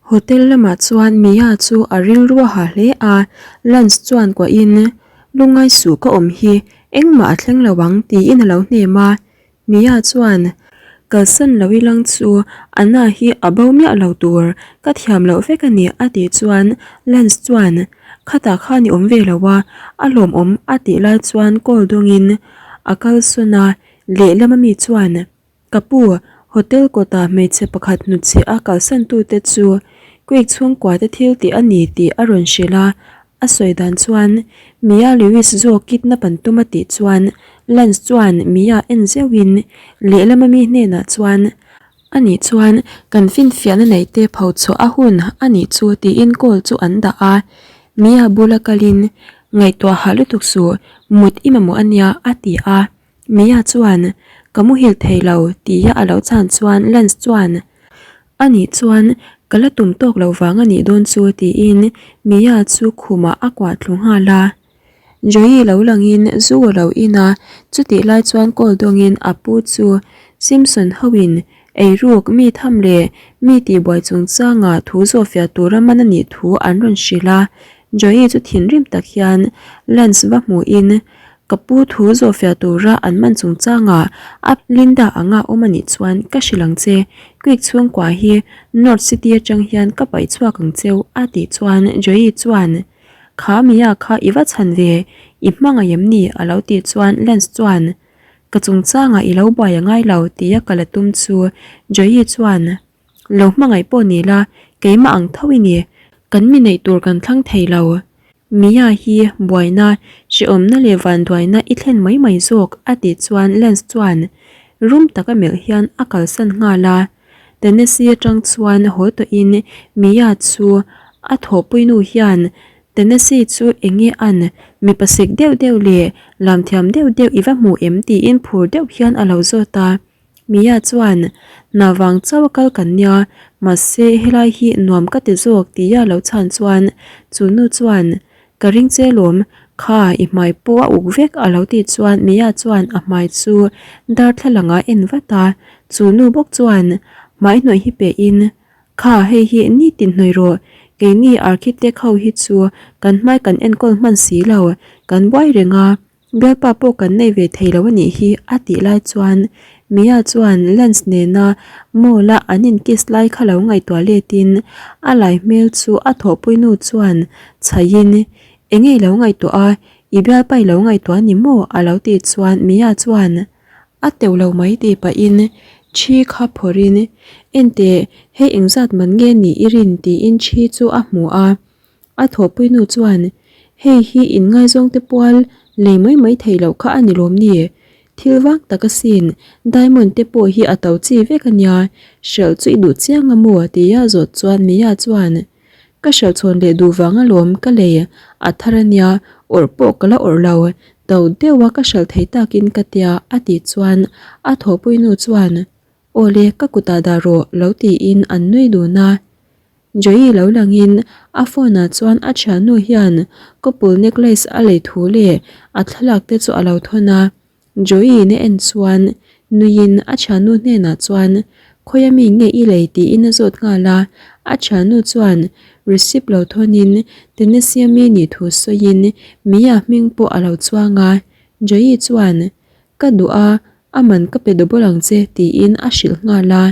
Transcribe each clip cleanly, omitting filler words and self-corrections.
Hotel lamah chuan Mia chu a rilru a ha hle a, Lance chuan kuahin, Lungngai suh ka awm hi, engmah a thleng lo ang tiin a lo hnem a. Mia chuan, Kalsan lo ilang chu Anna hi a bo miah lo tur, ka thiam loh vek a ni a tih chuan Lance chuan, Khatah khan i awm ve lo a, a lawmawm a tih lai chuan call dawngin a kalsawn a, lehlam ami chuan, Ka pu, hotel kawtah hmeichhe pakhat hnutchhe a kalsan tute chu Quick chhungkua te thil tih a ni tih a rawn hrilh a, a sawi dan chuan Mia Lewis zawk kidnap an tum a tih chuan Lance chuan Mia en zeuhin lehlam ami hnenah chuan A nih chuan kan finfiahna neih te pho chhuah a hun a nih chu tiin call chu an dah a, Mia bula kalin ngaihtuah hah lutuk suh mut i mamawh a nia a ti a. Mia chuan, Ka muhil thei lo, tia a lo chhan chuan Lance chuan, A nih chuan ka la tum tawk lo vang a nih dawn chu, tiin Mia chu khumah a kuah thlu nghal a. Joey lo langin zu a lo in a, chutih lai chuan call dawngin a pu chu Simpson hoin eiruk mi tham leh mi tihbuai chungchanga thu zawhfiah tura man a nih thu an rawn hrilh a. Joey chu thinrim tak hian Lance va hmuhin Ka pu thu zawhfiah tura an man chungchangah a Linda anga awm a nih chuan ka hrilh ang che, Quick chhungkua hi North City atang hian ka paih chhuak ang cheu a tih chuan Joey chuan Kha Mia kha i va chhan ve, i hmangaih em ni? a lo tih chuan Lance chuan Ka chungchangah i lo buai a ngai lo tia ka la tum chu Joey chuan Lo hmangaih pawh ni la, keimah ang tho i ni, kan mi neih tur kan thlang thei lo. Mia hi buaina, hrehawmna leh vanduaina i thlen mai mai zawk a tih chuan Lance chuan rum taka melh hian a kalsan nghal a. Tennessee atang chuan haw tawhin Mia chu a thawhpuinu hian Tennessee chu enge an mipa sek deuh deuh leh lamthiam deuh deuh i va hmu em tiin phur deuh hian a lo zawt a. Mia chuan, Hna vang chauh a kal kan nia, mahse helai hi nuam ka ti zawk tia lo chhan chuan chu nu chuan, Ka ring che lawm, kha i hmai pawh a uk vek a lo tih chuan Mia chuan a hmai chu darthlalang ah en vat a, chu nu bawk chuan hmai hnawih hi peh in, Kha hei hi nitin hnawih rawh, keini architect ho hi chu kan hmai kan enkawl hman si lo, kan buai reng a. Bialpa pawh kan nei ve thei lo a nih hi a tih lai chuan Mia chuan Lance nena mall a an in kiss lai kha lo ngaihtuah letin a lai hmel chu a thawhpui nu chuan chhaihin Enge i lo ngaihtuah a, i bialpa i lo ngaihtuah a ni maw? a lo tih chuan Mia chuan A teuh lo mai tih pahin thi kha phawrhin Enteh, hei engzat man nge nih i rin? tiin thi chu a hmu a. A thawhpui nu chuan, Hei hi inngaizawngte pual lei mai mai thei loh kha a ni lawm ni? Thil vak tak asin, diamond te pawh hi a to chi vek a nia, hralh chu i duh chiang a maw? tia zawt chuan Mia chuan, Ka hralh chhawn leh duh vang alawm ka lei a thar a nia, awrh pawh ka la awrh lo, to deuha ka hralh thei takin ka tia a tih chuan a thawhpui nu chuan, Awle, ka kutah dah rawh lo tiin an nui dun a. Joey lo langin a phone ah chuan a thiannu hian couple necklace a lei thu leh a thlalak te chu a lo thawn a. Joey in a en chuan nuiin a thiannu hnenah chuan khawi ami nge i lei tiin a zawt nghal a. A thiannu chuan receipt lo thawnin Tennessee ami nih thu sawiin Mia hming pawh a lo chuang a. Joey chuan ka duh a, a man ka pe double ang che tiin a hrilh nghal a.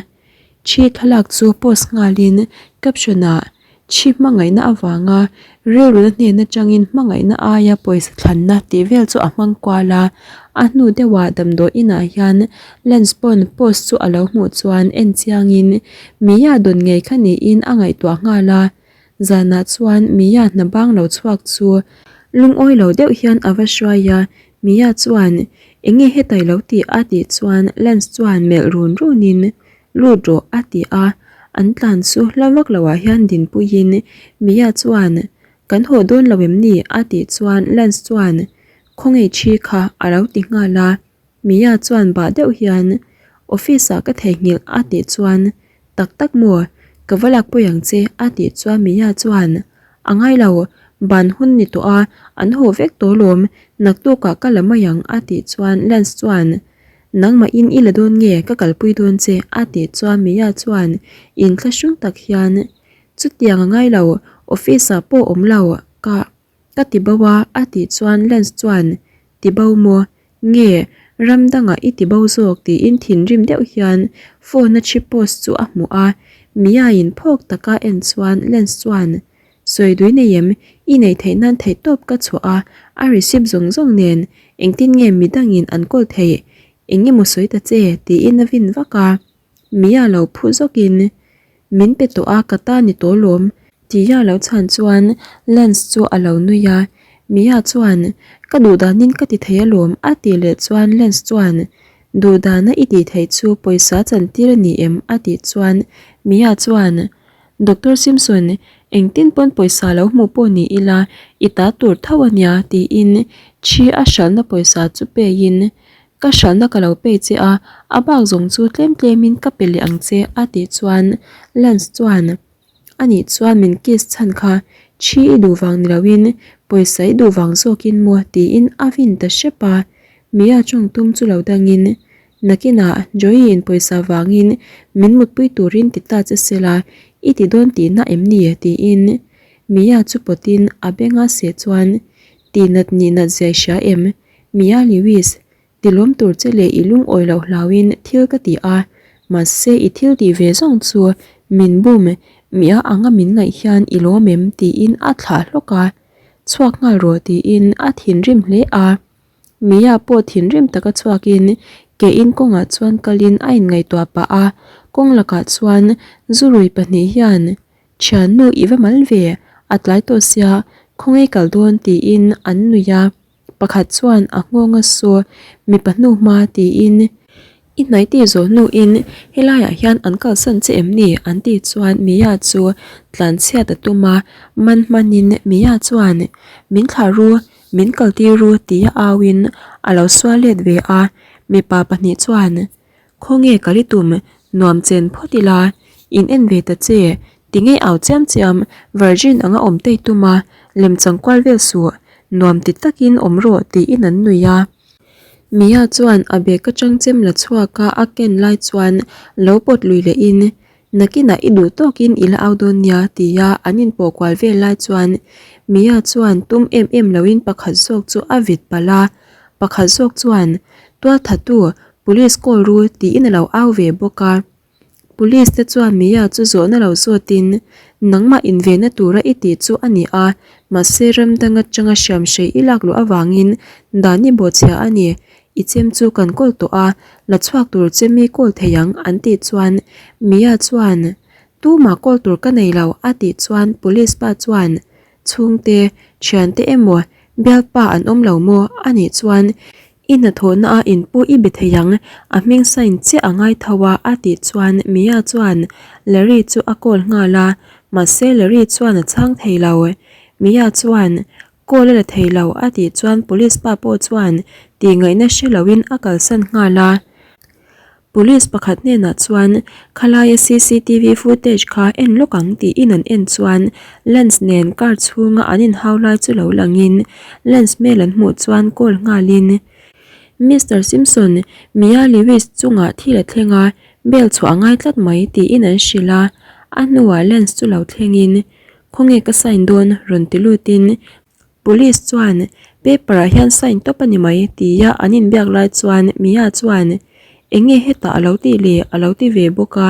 Thi thlalak chu post nghalin caption ah Thi hmangaihna avanga rilruna hnen atangin hmangaihna aia pawisa thlanna tih vel chu a hmang kual a, a hnu deuhah damdawi inah hian lens pawn post chu a lo hmuh chuan en chiangin Mia dawn ngei kha niin a ngaihtuah nghal a, zanah chuan Mia hna bang lo chhuak chu lungawi lo deuh hian a va hruai a, Mia chuan Enge hetai lo tih a tih chuan Lance chuan melh run runin Lut rawh a ti a, an tlan chu hla vak loah hian dinpuiin Mia chuan Kan haw dawn lo em ni? a tih chuan Lance chuan Khawnge thi kha a lo ti nghal a, Mia chuan bah deuh hian Office ah ka theihnghilh a tih chuan Tak tak maw? Ka va lakpui ang che a tih chuan Mia chuan A ngai lo, ban hun ni tawh a, an haw vek tawh lawm, naktukah ka la mai ang a tih chuan Lance chuan Nangmahin i la dawn nge ka kalpui dawn che a tih chuan Mia chuan inthlahrung tak hian. Chutiang a ngai lo, office ah pawh awm lo, ka ka ti bo a a tih chuan Lance chuan Ti bo maw? Nge ram dangah i ti bo zawk tiin thinrim deuh hian phone a chip post chu a hmuh a, Mia in phawk taka en chuan Lance chuan Sawi dui nei em? I neih theih nan theih tawp ka chhuah a, a receipt zawng zawng nen engtin nge midangin an kawl theih? Eng emaw sawi ta che tiin a vin vak a. Mia lo phu zawkin Min pe tawh a, ka ta ni tawh lawm. Tia lo chhan chuan Lance chu a lo nui a, Mia chuan, Ka duh danin ka ti thei alawm a tih leh chuan Lance chuan, Duh dana i tih theih chu pawisa chantir a ni em? a tih chuan Mia chuan, Doctor Simpson, engtin pawn pawisa lo hmuh pawh ni ila i ta tur tho a nia tiin thi a hralhna pawisa chu peiin Ka hralhna ka lo pei che a, a bak zawng chu tlem tlemin ka pe leh ang che a tih chuan Lance chuan A nih chuan min kiss chhan kha thi i duh vang ni loin pawisa i duh vang zawkin maw tiin a vin ta hrep a, Mia tawng tum chu lo dangin Nakinah Joey in pawisa vangin min mutpui turin ti ta che sela i ti dawn tihna em ni tiin Mia chu pawtin a benga seh chuan Tihnat nihnat zia i hria em? Mia Lewis, ti lawm tur che leh i lungawi loh hlauin thil ka ti a, mahse i thil tih ve zawng chu min bum, Mia anga min ngaih hian i lawm em? tiin a thlah hlawk a, chhuak nghal rawh tiin a thinrim hle a. Mia pawh thinrim taka chhuakin ke in kawngah chuan kalin a inngaihtuah pah a, kawng lakah chuan zurui pahnih hian Thiannu i va mal ve, a tlai tawh sia, khawngaih kal dawn tiin an nui a. Pakhat chuan a nghawng a su, mipa hnu hma tiin i hnaih tih zawh hnuin helaiah hian an kalsan che em ni an tih chuan Mia chu tlanchhiat a tum a, man hmanin Mia chuan min thlah ru, min kaltir ru tia auin a lo sual let ve a, mipa pahnih chuan Khawnge ka ri tum nuam chen phawt ila, in en ve ta che, tinge au chiam chiam virgin anga awm tei tum a, lemchang kual vel suh, nuam ti takin awm rawh tiin an nui a. Mia chuan a bag atang chem la chhuak a a ken lai chuan lo pawt lui leh in, Nakinah i duh tawkin i la au dawn nia tia an inpawh kual vel lai chuan Mia chuan tum em em loin pakhat zawk chu a vit palh a, pakhat zawk chuan tualthatu Police call ru tiin a lo au ve bawk a. Police te chuan Mia chu zawhna lo zawtin nangmah invenna tura i tih chu a ni a, mahse ram dang atanga hriamhrei i lak luh avangin dan i bawhchhia a ni. I chem chu kan kawl tawh a, la chhuak tur che mi kawl thei ang an tih chuan Mia chuan Tumah kawl tur ka nei lo a tih chuan police pa chuan Chhungte, thiante emaw bialpa an awm lo maw a nih chuan i hnathawhna a inpu i be thei ang a hming sign chiah a ngai tho a a tih chuan Mia chuan Larry chu a call nghal a, mahse Larry chuan a chhang thei lo. Mia chuan Call a la thei lo a tih chuan police pa pawh chuan tih ngaihna hre loin a kalsan nghal a. Police pakhat hnenah chuan khalaia cctv footage kha en lawk ang tiin an en chuan Lance nen car chhunga an inhau lai chu lo langin Lance hmel an hmuh chuan call nghalin Mister Simpson, Mia Lewis chungah thil a thleng a, bail chhuah a ngai tlat mai tiin an hrilh a. A hnuah Lance chu lo thlengin Khawnge ka sign dawn rawn ti lutin police chuan paper ah hian sign tawp a ni mai tia an inbiak lai chuan Mia chuan enge hetah a lo tih le a lo ti ve bawk a,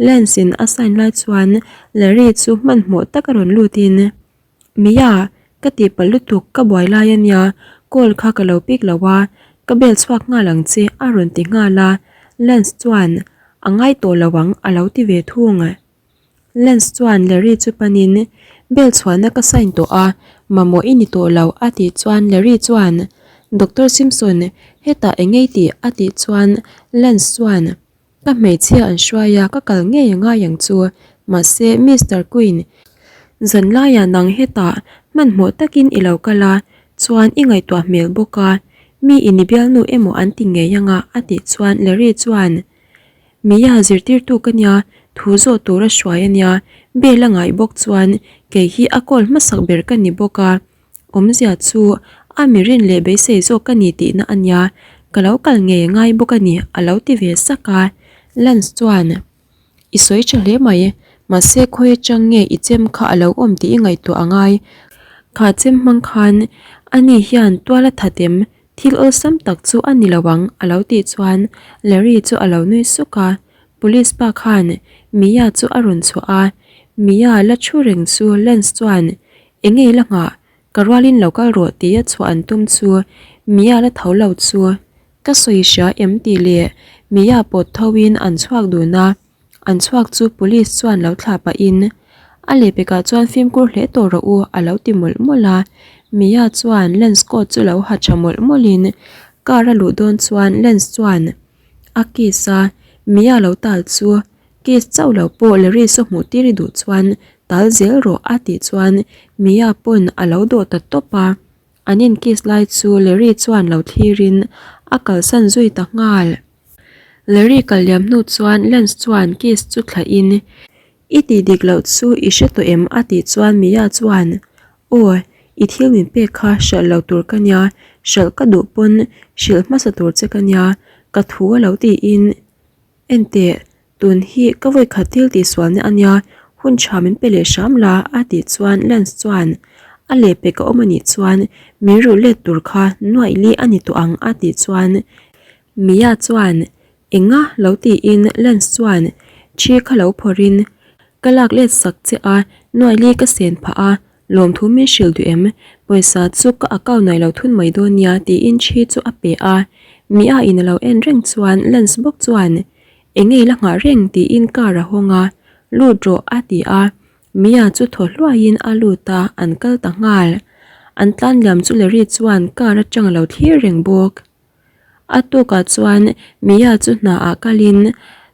Lance in a sign lai chuan Larry chu hmanhmawh taka rawn lutin Mia ka tihpalh lutuk ka buai lai a nia call kha ka lo pick lo a ka bel chhuak nghal ang che a rawn ti nghal a, Lance chuan a ngai tawh lo ang a lo ti ve thung. Lance chuan Larry chu panin, Bell chhuahna ka sign tawh a, mamawh i ni tawh lo a tih chuan Larry chuan, Doctor Simpson, hetah eng ngei tih? a tih chuan Lance chuan, Ka hmeichhia an hruai a, ka kal ngei a ngai ang chu. Mahse, Mister Quinn, zanlaiah nang hetah hmanhmawh takin i lo kal a, chuan i ngaihtuah hmel bawk a, mi i ni bialnu emaw an ti ngei anga a tih chuan Larry chuan, Mia zirtirtu ka nia, thu zawh tur a hruai a nia, bel a ngaih bawk chuan kei hi a call hmasak ber ka ni bawk a, awmzia chu a mi rin leh beisei zawk ka ni tihna a nia, ka lo kal ngei ngai bawk a ni a lo ti ve sak a, Lance chuan I sawi tha hle mai, Mahse khawi atang nge i chem kha a lo awm tih i ngaihtuah a ngai. Kha chem hmang khan ani hian tual a that em? Thil awlsam tak chu a ni lo ang a lo tih chuan Larry chu a lo nui suk a. Police pa khan Mia chu a rawn chhuah a, Mia la thu reng chu Lance chuan eng nge la nghah? Ka rualin lo kal rawh tia chhuah an tum chu Mia la tho lo chu ka sawi hria em tih leh Mia pawt tho in an chhuak dun a, an chhuak chu police chuan lo thlah pahin a lehpekah chuan fimkhur hle tawh rawh u a lo ti mawlh mawlh a, Mia chuan lens coat chu lo ha tha mawlh mawlhin car a luh dawn chuan lens chuan a kiss a, Mia lo tal chu Kiss chauh lo pawh Larry saw hmuh tir i duh chuan tal zel rawh a tih chuan Mia pawn a lo dawh ta tawp a. An in kiss lai chu Larry chuan lo thlirin a kalsan zui ta nghal. Larry kal liam hnu chuan Lance chuan kiss chu thlah in I tih dik loh chu i hre tawh em a tih chuan Mia chuan Aw i thil min pek kha hralh lo tur ka nia, hralh ka duh pawn hrilh hmasa tur che ka nia ka thu a lo tiin Enteh, tun hi ka vawikhat thil tihsualna a nia, hun tha min pe leh hram la a tih chuan Lance chuan a lehpek a awm a nih chuan min ruh let tur kha nuaih li a ni tawh ang a tih chuan Mia chuan enga lo tiin Lance chuan thi kha lo phawrhin ka lak let sak che a, nuaih li ka sen phah a, Lawmthu min hrilh duh em? Pawisa chu ka account ah i lo thun mai dawn nia tiin thi chu a pe a. Mi a in a lo en reng chuan lens bawk chuan eng nge i la nghah reng tiin car a hawng a, lut rawh a ti a. Mia chu thaw hluaiin a lut a, an kal ta nghal. An tlan liam chu Larry chuan car atang a lo thlir reng bawk. A tukah chuan Mia chu hna ah kalin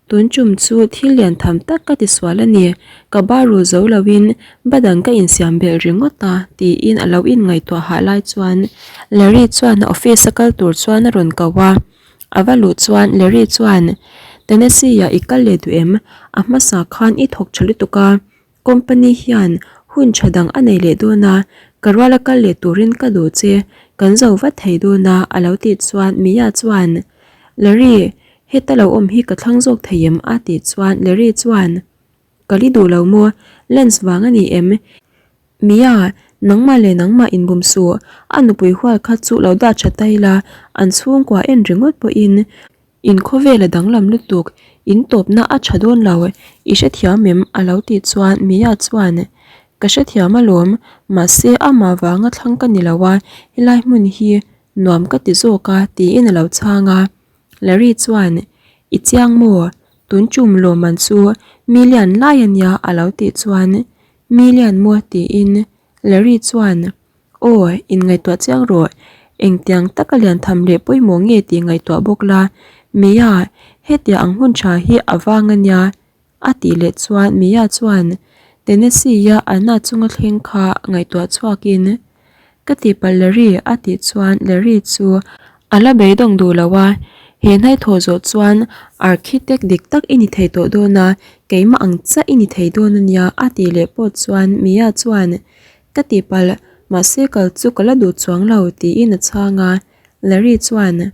tun tum chu thil lian tham tak ka ti sual a ni, ka bar rul zo loin ba dang ka insiam belh ringawt a tiin a lo inngaihtuah hah lai chuan Larry chuan a office a kal tur chuan a rawn ko a, a va luh chuan Larry chuan Tennessee ah i kal leh duh em? A hmasa khan i thawk tha lutuk a, Company hian hun tha dang a nei leh dawn a, ka ruala kal leh turin ka duh che, kan zo vat thei dawn a a lo tih chuan Mia chuan, Larry, heta lo awm hi ka thlang zawk thei em? a tih chuan Larry chuan, Ka li duh lo maw, lens vang a ni em? Mia, nangmah leh nangmah inbum suh, a nupui hual kha chu lo dah tha ta ila, an chhungkua en ringawt pawhin In khawvel a danglam lutuk, in tawpna a tha dawn lo, i hrethiam em? a lo tih chuan Mia chuan, Ka hrethiam alawm, mahse amah vanga thlang ka ni lo a, helai hmun hi nuam ka ti zawk a tiin a lo chhang a. Larry chuan, I chiang maw? Tun tum lawmman chu million lai a nia a lo tih chuan, Million maw? tiin Larry chuan, Aw, inngaihtuah chiang rawh. Engtiang taka lian tham leh pawimawh nge tih ngaihtuah bawk la. Mia, hetia ang hun tha hi a vang a nia, a tih leh chuan Mia chuan Tennessee-a Anna chunga thleng kha ngaihtuah chhuakin, Ka tihpalh Larry, a tih chuan Larry chu a la beidawng duh lo a. He hnaithawh zawh chuan architect dik tak i ni thei tawh dawn a, keimah ang chiah i ni thei dawn a nia, a tih leh pawh chuan Mia chuan Ka tihpalh, mahse kal chu ka la duh chuang lo tiin a chhang a, Larry chuan,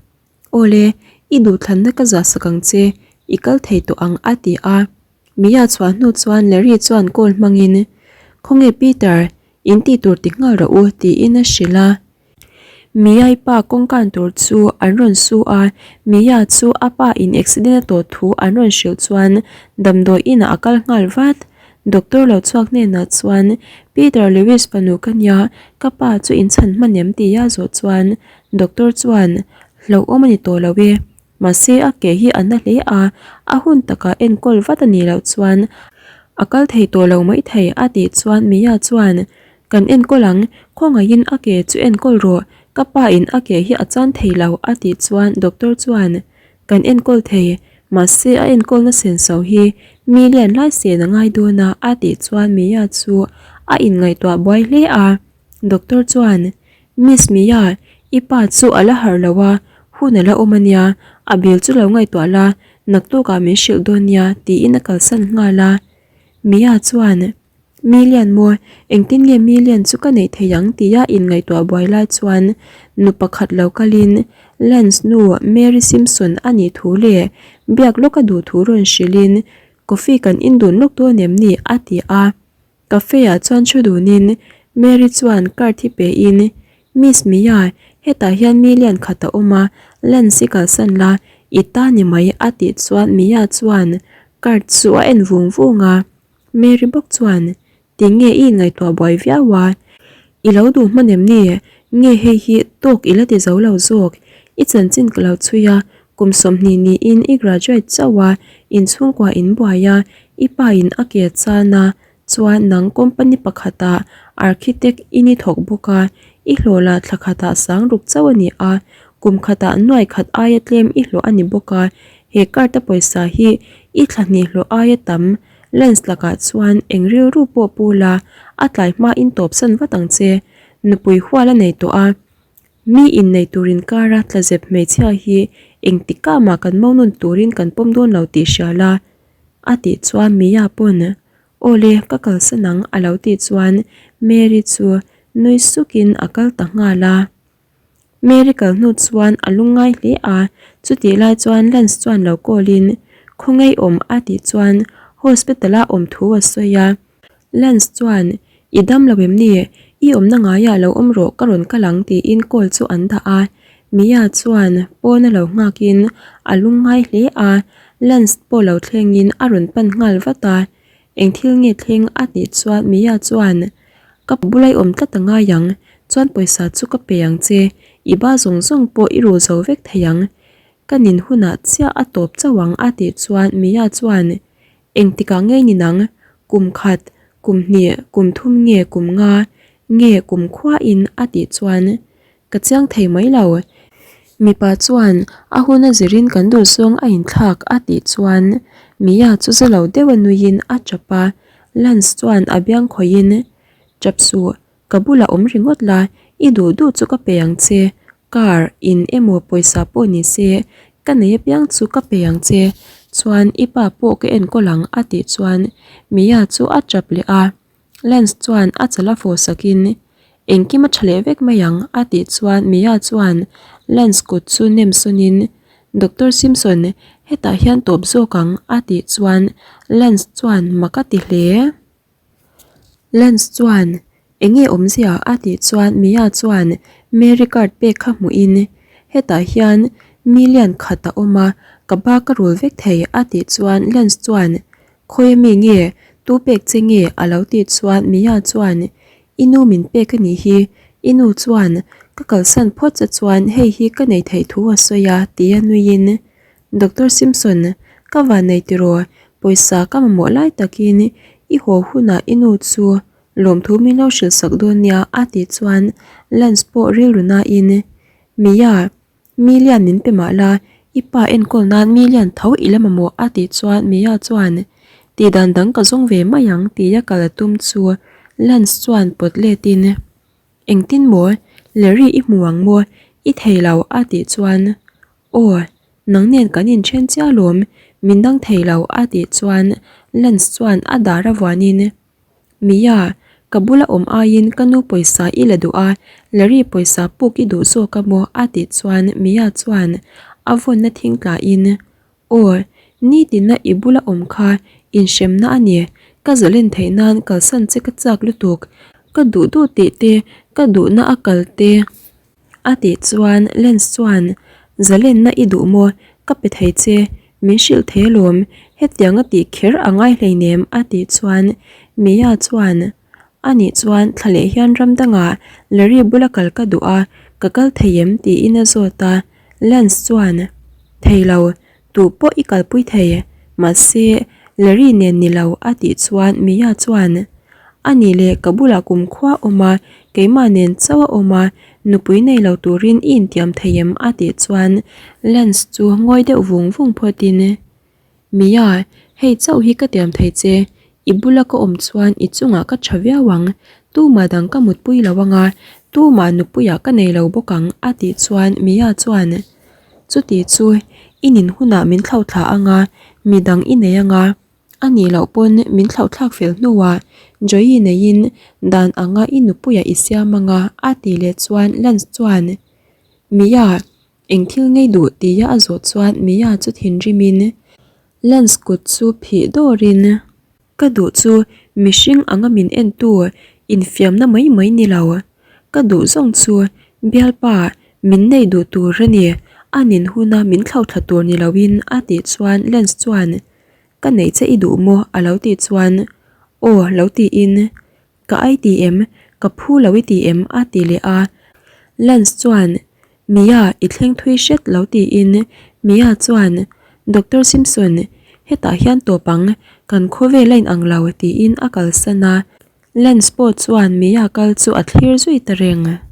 Awle, i duhthlanna ka zah sak ang che, i kal thei tawh ang a ti a. Mia chhuah hnu chuan Larry chuan call hmangin, Khawnge Peter, in tih tur ti nghal rawh u tiin a hrilh a. Mia-i pa kawngkan tur chu an rawn su a, Mia chu a pa in accident a tawh thu an rawn hrilh chuan damdawi inah a kal nghal vat. Doctor lo chhuak hnenah chuan Peter Lewis fanu ka nia, ka pa chu in chhan hman em tia zawh chuan doctor chuan hlauhawm a ni tawh lo e, mahse a ke hi a na hle a, a hun takah enkawl vat a nih loh chuan a kal thei tawh lo maithei a tih chuan Mia chuan Kan enkawl ang, khawngaihin a ke chu enkawl rawh, ka pa in a ke hi a chan thei lo a tih chuan doctor chuan Kan enkawl thei, mahse a enkawlna senso hi mi lian lai sen a ngai dawn a a tih chuan Mia chu a inngaihtuah buai hle a, doctor chuan Miss Mia, i pa chu a la harh lo a, hun a la awm a nia, a bill chu lo ngaihtuah la, naktukah min hrilh dawn nia tiin a kalsan nghal a, Mia chuan. Million maw? Engtin nge million chu ka neih theih ang tia inngaihtuah buai lai chuan nu pakhat lo kalin Lance nu Mary Simpson a nih thu leh biak lawk a duh thu rawn hrilhin. Coffee kan in dun lawk dawn em ni? a ti a. Cafe ah chuan thu dunin Mary chuan card hi pe in, Miss Mia, hetah hian mi lian khat a awm a, Lance i kalsan la, i ta ni mai a tih chuan Mia chuan card chu a en vung vung a. Mary bawk chuan, Tinge i inngaihtuah buai viau a? I lo duh hman em ni? Nge hei hi tawk i la ti zo lo zawk? I chanchin ka lo chhui a, kum 20 niin i graduate chauh a, inchhungkua in buai a, i pa in a ke chan a, chuan nang company pakhatah architect i ni thawk bawk a, i hlawh lah thla khatah sang ruk chauh a ni a, kum khatah nuai khat aia tlem i hlawh a ni bawk a, he card a pawisa hi i thla hnih hlawh aia tam Lens lakah chuan eng rilru pawh pu la, a tlai hmain tawpsan vat ang che. Nupui hual a nei tawh a, mi innei tur inkara tlazep hmeichhia hi engtikah mah kan mawnun turin kan pawm dawn lo tih hria la, a tih chuan Mia pawn, Aw le, ka kalsan ang a lo tih chuan Mary chu nui sukin a kal ta nghal a. Mary kal hnu chuan a lungngai hle a, chutih lai chuan Lance chuan lo call in khawngaih awm a tih chuan hospital a awm thu a sawi a. Lance chuan I dam lo em ni? I awmna ngaiah lo awm rawh ka rawn kal ang tiin call chu an dah a. Mia chuan pawn a lo nghak in a lungngai hle a, Lance pawh lo thleng in a rawn pan nghal vat a. Eng thil nge thleng a tih chuan Mia chuan Ka bula i awm tlat a ngai ang, chuan pawisa chu ka pe ang che, i ba zawng zawng pawh i rul zo vek thei ang. Ka nin hunah chiah a tawp chauh ang a tih chuan Mia chuan Engtikah ngei ni nang, kum khat, kum hnih, kum thum nge kum nga nge kum khuain a tih chuan Ka chiang thei mai lo. Mipa chuan a hun a zirin kan duh zawng a inthlak a tih chuan Mia chu za lo deuh a nuiin a tap a, Lance chuan a biang khawihin, Tap suh, ka bulah awm ringawt la, i duh duh chu ka pe ang che, car, in emaw pawisa pawh ni se, ka nei apiang chu ka pe ang che, chuan i pa pawh ka enkawl ang a tih chuan Mia chu a tap leh a. Lance chuan a chal a fawh sakin, Engkim a tha leh vek mai ang, a tih chuan Mia chuan Lance kut chu nem sawnin, Doctor Simpson, hetah hian tawp zawk ang, a tih chuan Lance chuan mak a ti hle. Lance chuan, Enge awmzia? a tih chuan Mia chuan Mary card pek kha hmuhin, Hetah hian million khat a awm a, ka ba ka rul vek thei, a tih chuan Lance chuan, Khawi ami nge? Tu pek che nge? A lo tih chuan Mia chuan, I nu min pek a nih hi. I nu chuan, Ka kalsan phawt che chuan hei hi ka nei theih thu a sawi a, tia nuiin, Doctor Simpson, ka van nei tiraw? Pawisa ka mamawh lai takin i haw hunah i nu chu lawmthu min lo hrilh sak dawn nia, a tih chuan Lance pawh rilru nain, Mia, Mi lian min pe mah la, i pa enkawl nan mi lian tho i la mamawh a tih chuan Mia chuan tih dan dang ka zawng ve mai ang tia kal a tum chu Lance chuan pawt let in Engtin maw? Larry i hmu ang maw? I thei lo a tih chuan Aw, nang nen kan inthen chiah alawm, min dang thei lo a tih chuan Lance chuan a dar a vuan in Mia, ka bula awm aiin ka nu pawisa i la duh a, Larry pawisa puk i duh zawk a maw? a tih chuan Mia chuan a vawnna thing tlahin, Aw, nitina i bula awm kha inhremna a ni, ka zalen theih nan kalsan che ka chak lutuk, ka duh duh tih te, ka duhna a kal te. A tih chuan Lance chuan, Zalenna i duh maw? Ka pe thei che, min hrilh thei alawm, hetiang a tih kher a ngai hleinem a tih chuan Mia chuan, A nih chuan thla leh hian ram dangah Larry bula kal ka duh a, ka kal thei em? tiin a zawt a, Lance chuan, Thei lo, Tu pawh i kalpui thei, mahse Larry nen ni lo a tih chuan Mia chuan, A nih leh ka bulah kumkhua a awm a, keimah nen chauh a awm a, nupui nei lo turin i intiam thei em? a tih chuan Lance chu ngawi deuh vung vung phawtin, Mia, hei chauh hi ka tiam thei che, i bula ka awm chuan i chungah ka tha viau ang, tumah dang ka mutpui lo anga, tumah nupuiah ka nei lo bawk ang a tih chuan Mia chuan, Chuti chu i nin hunah min thlauhthla anga, midang i nei anga, a nih loh pawn min thlauhthlak fel hnuah Joey neiin dan anga i nupuia i siam anga a tih leh chuan Lance chuan Mia, eng thil ngei duh tia a zawh chuan Mia chu thinrimin. Lance kut chu phih dawrin, Ka duh chu mihring anga min entu infiamna mai mai ni lo. Ka duh zawng chu bialpa min nei duh tur a ni, a nin huna min thlauhthla tur ni loin a tih chuan Lance chuan, Ka neih che i duh maw? a lo tih chuan, Aw lo tiin Ka ai ti em? Ka phu lo i ti em? a ti leh a. Lance chuan, Mia, i thleng thui hret lo tiin Mia chuan, Doctor Simpson, hetah hian tawp ang, kan khawvel a inang lo tiin a kalsan a. Lance pawh chuan Mia kal chu a thlir zui ta reng.